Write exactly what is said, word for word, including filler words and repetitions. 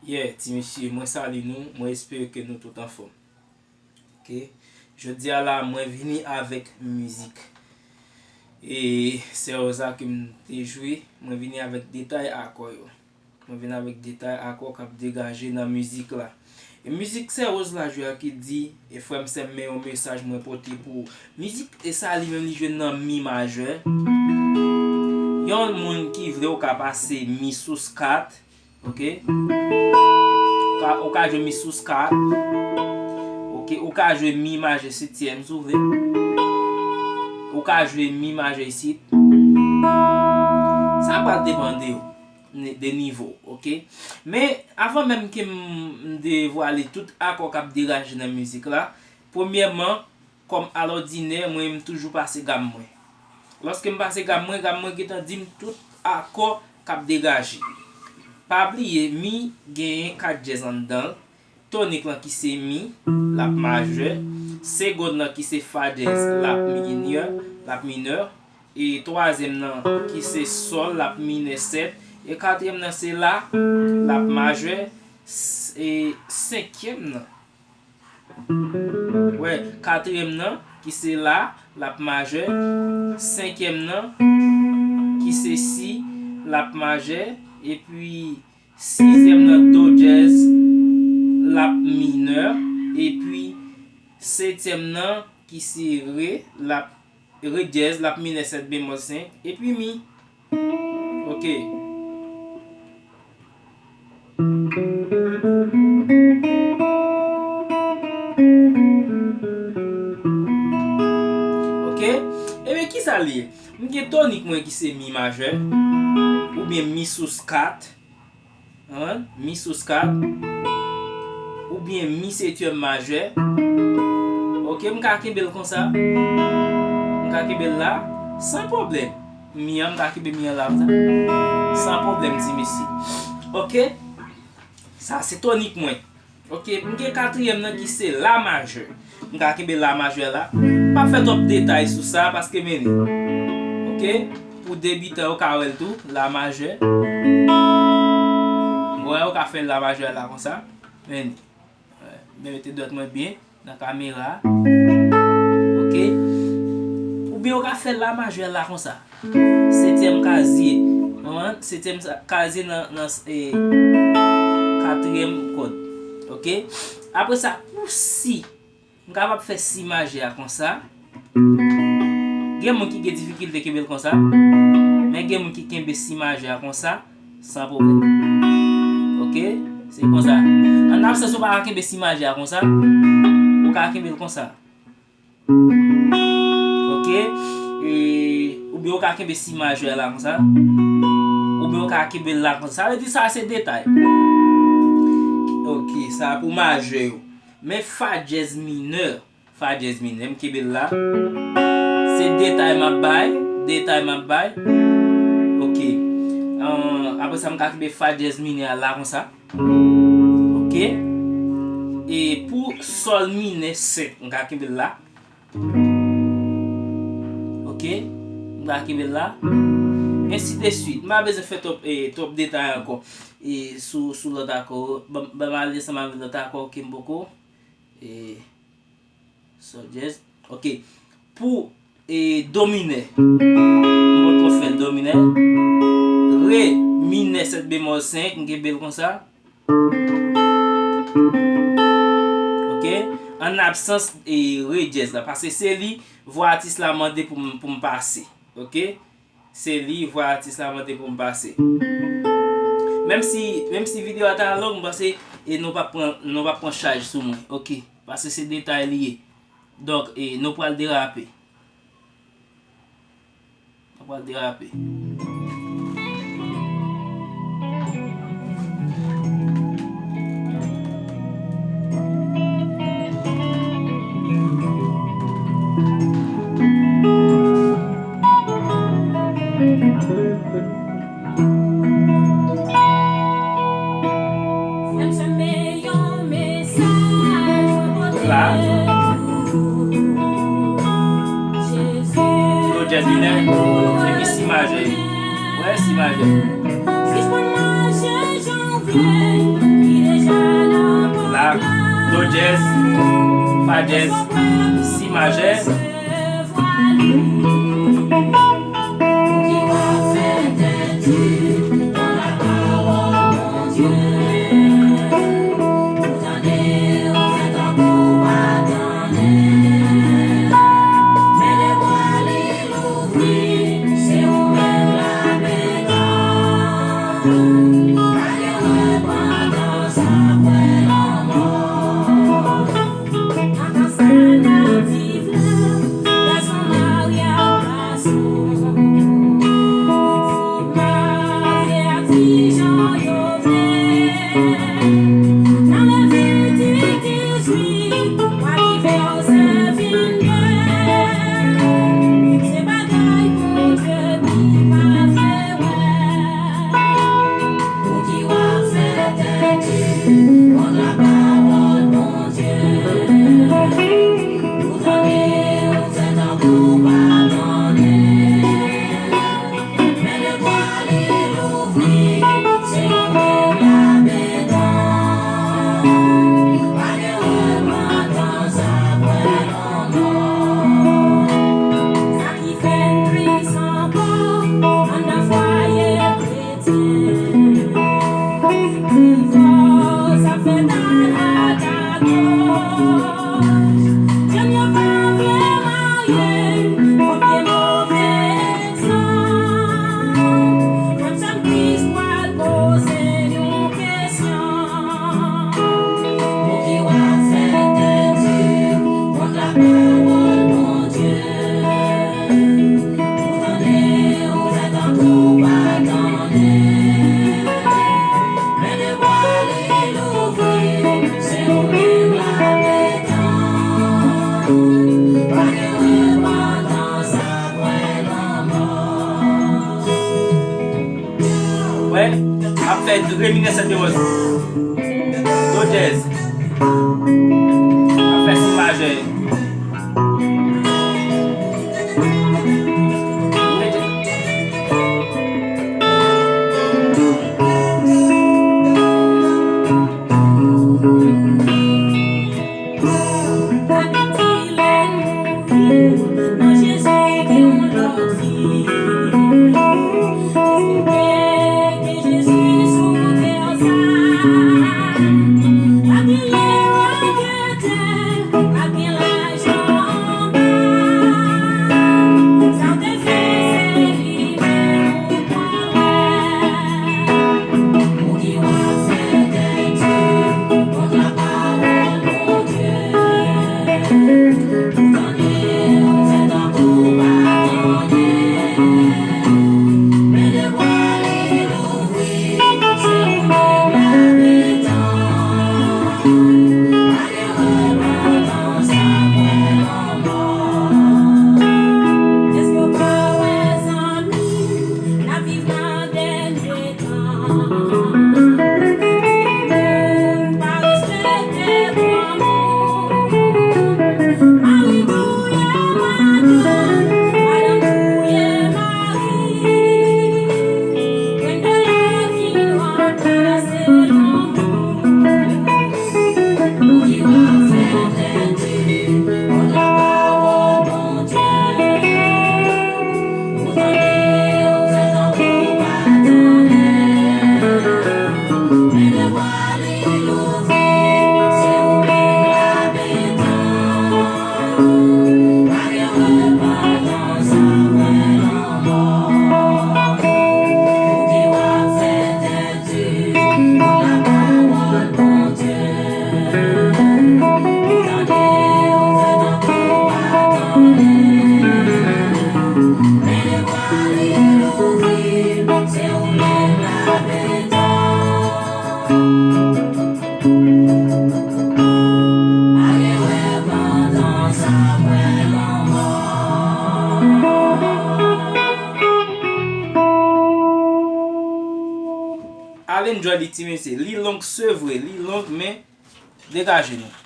Yeah, ti mesye, mwen salye nou, mwen espere ke nou tout anfòm. Ok? Jodi a la, mwen vini avèk mizik. E sè Rosa ke m te jwe, mwen vini avèk detay akò yo. Mwen vini avèk detay akò k ap degaje nan mizik la. E mizik sè Rosa la jwe a ki di, e frè m, sè m, men yon mesaj mwen pote pou ou. Mizik e sa li menm li jwe nan mi majè. Yon moun ki vle ou ka pase mi sous kat, ok? Ou ka, ou ka jwe mi sous kat, ok? Ou ka jwe mi majè setyèm si w vle. Ou ka jwe mi majè isit. Sa pral depann de ou, de nivo, ok? Men, avan menm ke m, m devwale tout akò k ap degaje nan mizik la, premyèman, kòm alòdinè, mwen, m toujou pase gam mwen. Lòske m pase gam mwen, gam mwen gentan di m tout akò k ap degaje. Pa bliye, mi genyen kat dyèz anndan l, tonik lan ki se mi, l ap majè, segonn lan ki se fa dyèz, l ap minè, l ap minè, e twazyèm nan ki se sòl, l ap minè sèt, e katriyèm nan se la, l ap majè, s-, e senkyèm nan. Wè, katriyèm nan, ki se la, l ap majè. Senkyèm nan, ki se si, l ap majè. Epi, sizyèm nan, do dyèz, l ap minè. Epi, setyèm nan, ki se re, l ap re dyèz, l ap minè sèt bemòl senk, epi mi. Ok. Ok. Ebyen, kisa l ye? M gen tonik mwen ki se mi majè, oubyen mi sous kat. Konprann? Mi sous kat. Oubyen mi setyèm majè. Ok, m ka kenbe l konsa. M ka kenbe l la. San pwoblèm. Mi an, m ka kenbe mi an la konsa. San pwoblèm, ti mesye. Ok? Sa se tonik mwen. Ok, m gen katriyèm nan ki se la majè. M ka kenbe la majè la. M p ap fè twòp detay sou sa paske men li. Ok? Pou debitan yo ka wè l tou, la majè. Wè, ou ka fè la majè la konsa. Men li. Wè, men mete dwèt mwen byen nan kamera. Ok? Oubyen ou ka fè la majè la konsa. Setyèm kazye. Konprann? Setyèm sa, kazye nan, nan, e, katriyèm kòd. Ok? Apre sa, pou si, m kapab fè si majè a konsa. Gen moun ki gen difikilte kenbe l konsa. Men gen moun ki kenbe si majè a konsa, san pwoblèm. Ok? Se konsa. An absans ou pa ka kenbe si majè a konsa. Ou ka kenbe l konsa. Ok? E, oubyen ou ka kenbe si majè la konsa. Oubyen ou ka kenbe l la konsa. Sa vle di sa se detay. Ok, sa pou majè yo. Men fa dyèz minè. Fa dyèz minè, m kenbe l la. Se detay m ap bay. Detay m ap bay. Ok. Ahn, apre sa, m ka kenbe fa dyèz minè a la konsa. Ok. E pou sòl minè senk, m ka kenbe l la. Ok. M ka kenbe l la. Ensi de swit. M pa bezwen fè twòp, e, twòp detay ankò. E sou, sou lòt akò. Ban, ban m ale ansanm avèk lòt akò ke m poko. E, sòl dyèz. Ok. Pou, e, do minè. M poko fè l do minè. Re minè sèt bemòl senk, m kenbe l konsa. Ok. An absans, e, re dyèz la. Paske se li, vwa atis la mande pou m, pou m pase. Ok. Se li, vwa atis la mande pou m pase. Menm si, menm si videyo a ta long, m panse, e nou p ap pran, nou p ap pran chaj sou mwen. Ok. Paske se detay li ye. Donk, e, nou pral derape. Nou pral derape. La. Do dyèz minè, epi si majè. Wè, si majè. Do dyèz, fa dyèz, si majè. Wè, ap fè reminisans de wòz. Do dyèz. Ap fè si majè. Al enjoy li, ti mesye. Li long, se vre, li long, men degaje nou.